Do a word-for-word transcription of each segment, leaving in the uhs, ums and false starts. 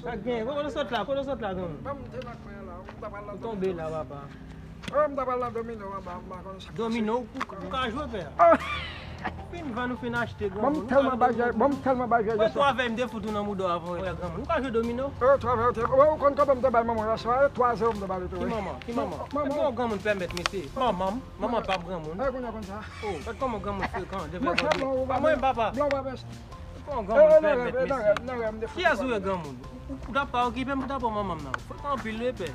Sa gen, kote w sot la, kote w sot la, granmoun? Ban m te nan kwen an la, m ta pral nan domino. Ou tonbe la, papa. Oh, m ta pral nan domino anba, m pa konn sa k pase. Domino, ou, ou ka jwe, pè? Ah! Fin vann, ou fin achte, granmoun. Ban m tèlman ba jwèt, ban m tèlman ba jwèt. Wè, twa vèy, m te fout ou nan mouda w avan, wè, granmoun. Ou ka jwe domino? Oh, twa vèy, ou te, oh, ou konn konbyen m te bay manman w yè swa? Twa zewo m te ba li tou, wi. Ki manman? Ki manman? Manman. Bon, granmoun pèmèt, mesye. Manman m, manman p ap granmoun. Eh, kounye a konn sa. Oh, gad kòman granmoun frekan, devè granmoun. Pa mwen, papa. Blan, w pa pèse. Bon, granmoun pèmèt, mesye. Kiyès ou ye, granmoun? Ou, ou t ap ka okipe m, ou t ap pran manman m nan. Frekan anpil, wi, pè.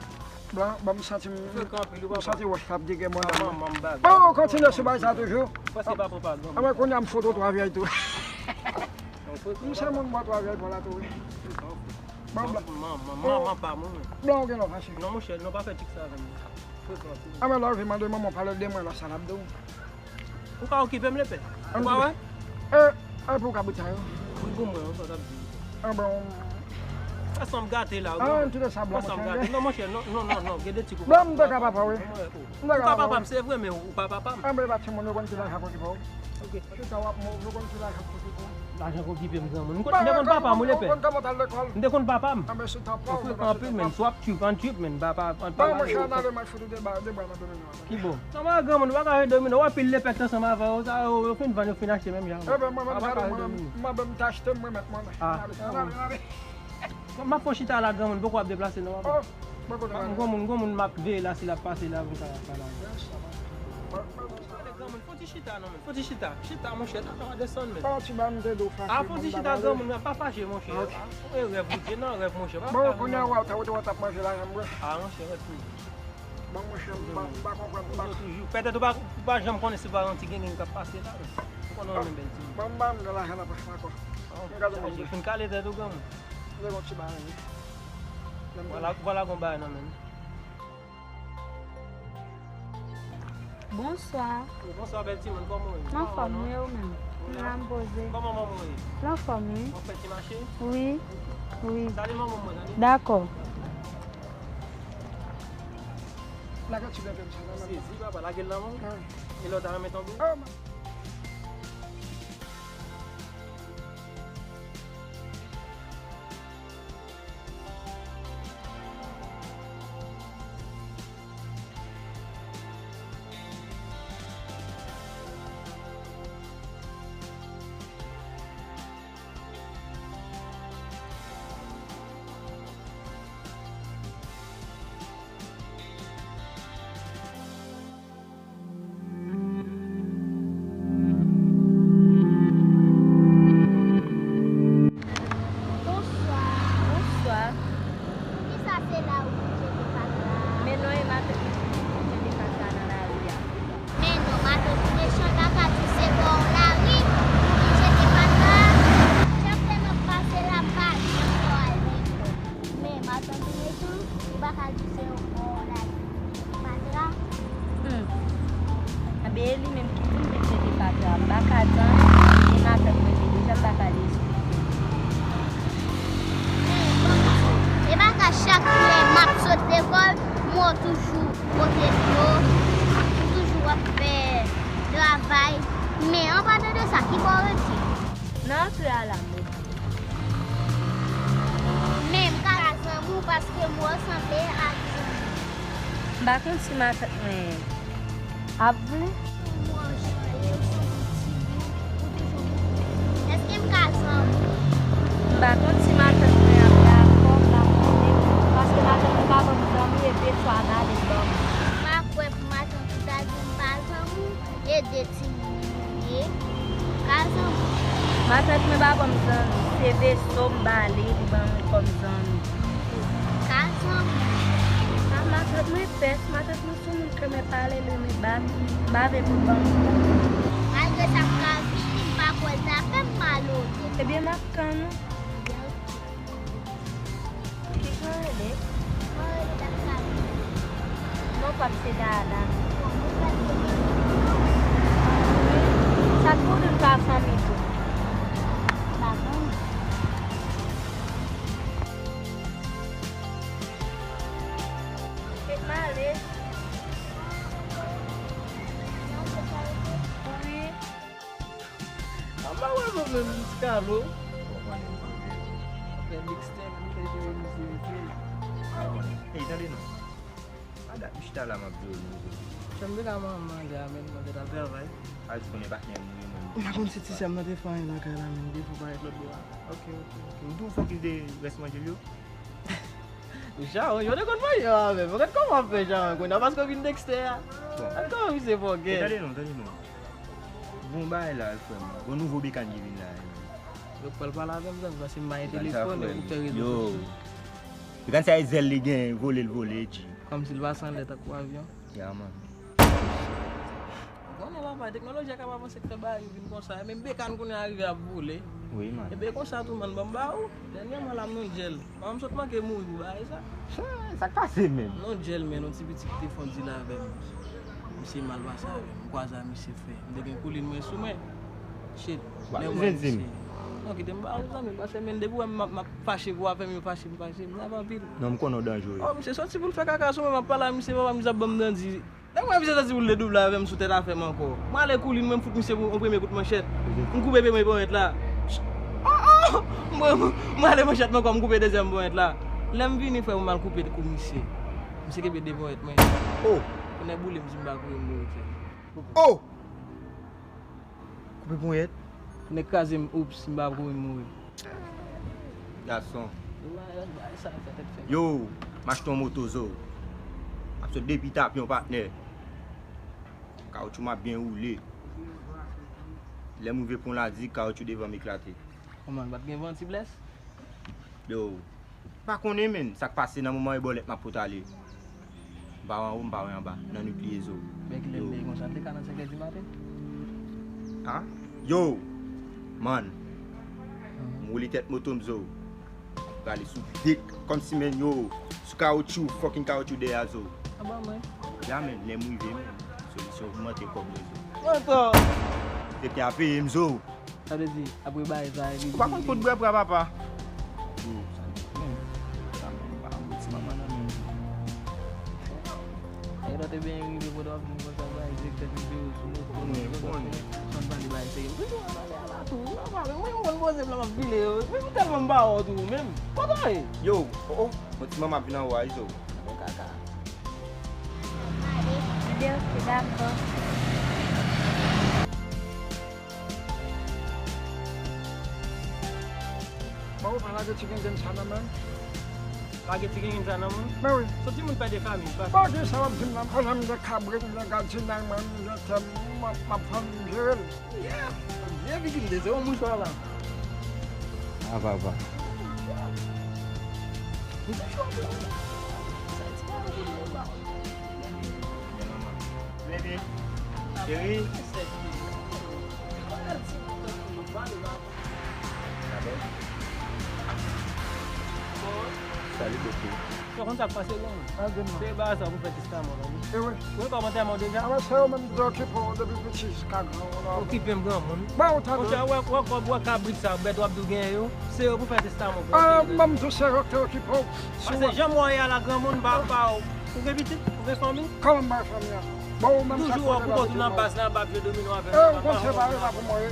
Blan, bon, m santi m, m santi wòch k ap dege mwen nan. Manman m bag. Bon, kontinye sou bagay sa toujou. Ou panse pa papa, granmoun? Anben, kounye a m fout ou twa vyèy tou. M se moun bò twa vyèy pou la tou, wi. Bon, Blan. Manman, manman pa mwen. Blan, ou gen lè w fache. Non, monchè, non, pa fè trik sa avè m. Anben, lè w vin mande manman w pale de mwen, lè sa l ap di w. Ou ka okipe m, lepè? Ou pa wè? E, e pou kabrit sa yo. Wi, pou mwen, sa w t ap di. Anben, fè san m gate la, wi. An, tout sa blan, monchè. Fè san m gate. Non, monchè, non, non, non, non, gen de trik ou pa papa. Blan, m te ka papa, wi. Ou ka papa m, se vre, men ou pa papa m. Anben, e pa timoun yo konn ki lajan k okipe w. Ok. Chita w ap move, ou konn ki lajan k okipe w. Lajan k okipe m, granmoun. M te konn papa m, wi, lepè. Ou konn kòman w t al lekòl? M te konn papa m. Anben, si w t ap pa, ou frekan anpil, men. Swap trip, an trip, men. Papa, an pa la. Monchè, an ale, m al fout ou de ba, de bwa nan domino. Ki bon? Non, mwen granmoun, ou pa ka jwe domino. Ou anpil lepèk ansanm avè yo, sa yo, yo fin vann, yo fin achte menm jan. Enben, mwen menm, gade, mwen menm, mwen menm, m t achte, mwen mèt mwen. Ah. N ale, n ale, n ale. M ap fè w chita la, granmoun, poko ap deplase, non, papa. Oh, mwen konnen. M gon moun, gon moun m ap veye la, si l ap pase la, pou m ka pale avè l. Gade, granmoun, fè w ti chita, non, men. Fè w ti chita. Chita, monchè, tata w a desann, men. Ah, ti ba m te do fache. Ah, fè w ti chita, granmoun, pa fache, monchè. Ok. Ah, e rèv ou te nan rèv, monchè. Bon, kounye a, w ap, w ap manje la, janm bwè. Ah, monchè, rèt tou. Bon, monchè, m pa, m pa konprann, m pa. Toujou. Petèt ou pa, ou pa janm konnen si pa yon ti genyen k ap pase la, men. Ou konnen yon bèl ti. Bon, m pa menm gen lajan nan pòch mwen ankò. M gade manje. Fin kale tèt ou, granmoun. M gen yon ti bagay, wi. Vwala, vwala gon bagay nan men m. Bonswa. Bonswa, bèl timoun, kòman w ye? M anfòm, wi, ou menm? M la, m poze. Kòman manman w ye? L anfòm, wi. W ap fè ti mache? Wi. Wi. Salye manman mwen, tande? Dakò. Lage ti bebe m sa nan men m. Sezi, papa, lage l nan men w. Ah. E lè w ta renmen tonbe? Ah, ma- Bonswa. Bonswa. Poukisa se la ou vin jete fatra a? Men non, e matant mwen ki vin jete fatra nan lari a. Men non, matant ou mechan, m pa ka di se bò lari ou vin jete fatra a. Chak lè m ap pase la, m pa janm wè w al lekòl. Men matant ou mechan, ou pa ka di se bò lari ou vin jete fatra. Hmm. Anben, e li menm ki di m vin jete fatra. M pa ka di anyen, e matant mwen li deja, m pa ka di eksplike. Men, ban m di w, e pa ka chak lè m ap sot lekòl, m wè w toujou pote dlo, ou toujou ap fè travay. Men, an palan de sa, ki bò w rete? Nan antre a la, m rete. Men m ka zanmi w paske m wè w sanble ak zanmi. M pa konn si matant mwen ap vle. Mwen jan ye, ou sanble timoun, ou toujou bouke. Èske m ka zanmi w? M pa konn si matant mwen ap dakò, m pa konnen. Paske matant mwen pa ban m zanmi, e de fwa m ale l ban mwen. M pa kwè pou matant ou ta di m pa zanmi w, e de timoun nou ye. Ka zanmi. Matant mwen pa ban m zanmi. Se veso m ba li, li ban mwen kòm zanmi. Ka zanmi. A, matant mwen pès, matant mwen se yon moun k renmen pale, l renmen bat. M pa vle pou l ban m zanmi. Malgre sa m ka vini, m pa kwè l ta fè m mal onèt. Ebyen, m ap tann ou. Kisa w rele? Mwen rele Dada. Non pa m se Dada. Wi. Sa k pou di m pa fanmi tou? Pa fanmi. Kèt m ale. Wi. Apa wè nou menm Skalo? Fè miks Ey, tande non. A dat m chita la m ap di w nou. Janm de la manman de a menm mwen te al travay. Al di konnen patnè m wi menm. M pa konn si ti sè m nan te fè anyen lakay la menm depi w parèt lòt bò a. Ok, ok, ok. M tou fokis de rès manje l yo. Jaron, yo te konn manje avè m. Gad kòman w ap fè Jaron kounye a paske w vin Dexter a. Bon. Gad kòman misye fòkè. Tande non, tande non. Bon bagay la, frè m. Bon nouvo bekàn ki vin la. Yo pral pale avè m, zanmi, paske m pa gen telefòn, yo koupe rezo sosyo. Yo. Bekàn sa e zèl li gen, vole l vole, G. Kòmsi l pase anlè tankou avyon. Ya, man. Ou konnen, papa, teknoloji a ka avanse k fè bagay yo vin konsa. E menm bekàn kounye a rive ap vole. Wi, man. Ebyen konsa tou, man, ban m ba ou. Dènyèman la, m nan djèl. Manman m sot manke mouri pou bagay sa. Sa, sa k pase menm? Non, djèl, men yon ti pitit ki te fon dil avè m. Misye mal pase avè m. M kwaze a misye frè. M te gen koulin mwen sou mwen. Shit. Lè m wè misye. Non, kite m ba ou, zanmi, paske men depi w wè m ap, m ap fache pou afè m yo fache, m fache, m nève anpil. Non, m konnen w danjere. Oh, misye soti pou l fè kaka sou mwen, m ap pale a misye, papa, misye ap ban m dandi. Lè m wè misye soti pou l dedouble avè m sou tèt afè m ankò. Mwen ale koulin mwen, m fout misye yon premye kout manchèt. M koupe premye ponyèt la. Oh, oh! Mwen, mwen, mwen ale manchèt mwen ankò, m koupe dezyèm ponyèt la. Lè m vini, frè, mwen al koupe kou misye. Misye kenbe de ponyèt mwen. Oh! Kounye a boule m, si m pa kouri m mouri, frè. Oh! Koupe ponyèt. Nèg kraze m, oups, m pa kouri m mouri. Gason. Yo, m achte yon moto zo. M ap sot depi Tapyon, patnè. Kawotchou m ap byen woule. Lè m rive Pon Ladik, kawotchou devan m eklate. Kòman, l pa t gen van ti blès? Yo, m pa konnen, menn, sa k pase nan moman e bòlèt m ap pote ale. M pa wè anwo, m pa wè anba, nan nwit li ye zo. Men kilè l leve konsa, l te ka nan senk è di maten? Ha? Yo! Man! M woule tèt moto m zo. Prale sou dek, kòmsi menn yo, sou kawotchou, fucking kawotchou dèyè a zo. Aba mwen. Ya menn, lè m rive menn, solisyon ogmante kòb mwen zo. Mwen to! Direktè a peye m zo. Sa vle di, apre bagay sa, epi ou pa konn kout bwè pran papa. Yo, sa di menm. Sa menm, pa yon ti manman nan menm. E lòt ebyen rive kote w ap jwenn konsa bagay direktè ki vire sou moto. Mwen konn. Son pale bagay serye. Mwen konn pale a la tou. Mwen pa mwen konn poze plan m ap vile yo. Mwen tèlman m pa wè w tou menm. Kote w ye? Yo, oh, oh, yon ti manman ap vin anwo a wi zo. Bon kaka. Videyo, se dakò. Bon, ou pa lage ti gengen sa nan men m? Lage ti gengen sa nan men w? Ben wi. Son timoun pè de fanmi, pa. Bon, gen sa w ap di m nan, pandan m gen kabrit, m gen gadinay mwen, m gen tè m, m ap, m ap fann jere l. Yeah. Byen vigilite, se yon mouchwa la. Ah, papa. Bebe, cheri. Salut, bebe. Yo, konn sa k pase, granmoun? Se bagay sa pou fè testaman, granmoun. E wi. Ou gen kòb antèman w deja? A, se yo menm ki okipe w depi piti jiska gran, ou la. Okipe m, granmoun. Bon, ou tande. Konsa, wè, wè kòb, wè kabrit sa, bèt w ap di w genyen yo, se yo pou fè testaman pou yo. Ban m di w, se yo ki te okipe w. Paske jan m wè w ye a la, granmoun, m pa, m pa, ou gen pitit, ou gen fanmi? Kòman m bay fanmi an? Bon, ou menm sa. Toujou wè w pou kont ou nan baz la, ap jwe domino avè m. E, ou konn se pa yo la pou mwen ye.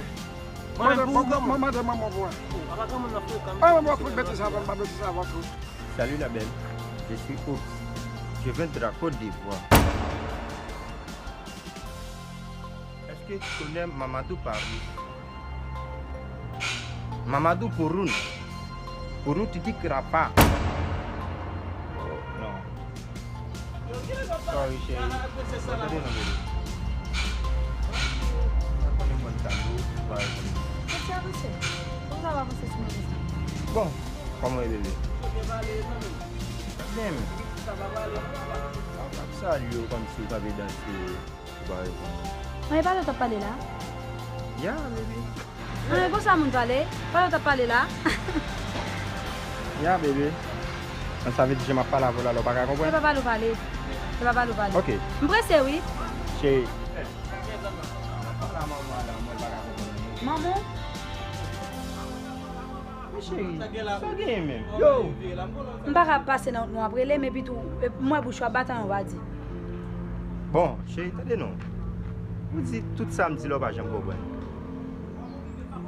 Mwen menm pou ou, granmoun. Mwen mande manman w pou mwen. Papa, granmoun nan frekan. A, mwen fout betiz avè m, pa betiz avè w tou. Salut la belle, je suis Oops. Je viens de la Côte d'Ivoire. Est-ce que tu connais Mamadou Parou? Mamadou Poroun. Poroun Titi Krapa. Oh, non. Sorry, chérie. Bon, tande non, bebe. Sa konnen mwen talou, pa reponn. Kòman sa va, mesye? Kòman sa va, mesye, sou mwen sa? Bon, kòman w ye, bebe? Byen, men. Sa va pale, sa va pale. Ap salye w kòmsi w t ap danse, ou pa reponn. Mwen, e pale w t ap pale la? Ya, bebe. An, e konsa moun pale? Pale w t ap pale la? Ya, bebe. An, sa vle di jan m ap pale avè w la, la w pa ka konprann? Se pa pale w pale. Se pa pale w pale. Ok. M prese, wi. Cheri. Manman? Men cheri, sa w genyen menm? Yo! M pa ka pase nan wout mwen ap rele m, epi tou, e, m wè bouch ou ap bat, anyen w pa di. Bon, cheri, tande non. Ou di tout sa m di la, ou pa janm konprann.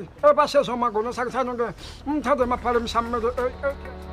Ayiti. E pa sezon mango non, sa, sa nou gen. M tande m ap pale, m sa m mete, e, e.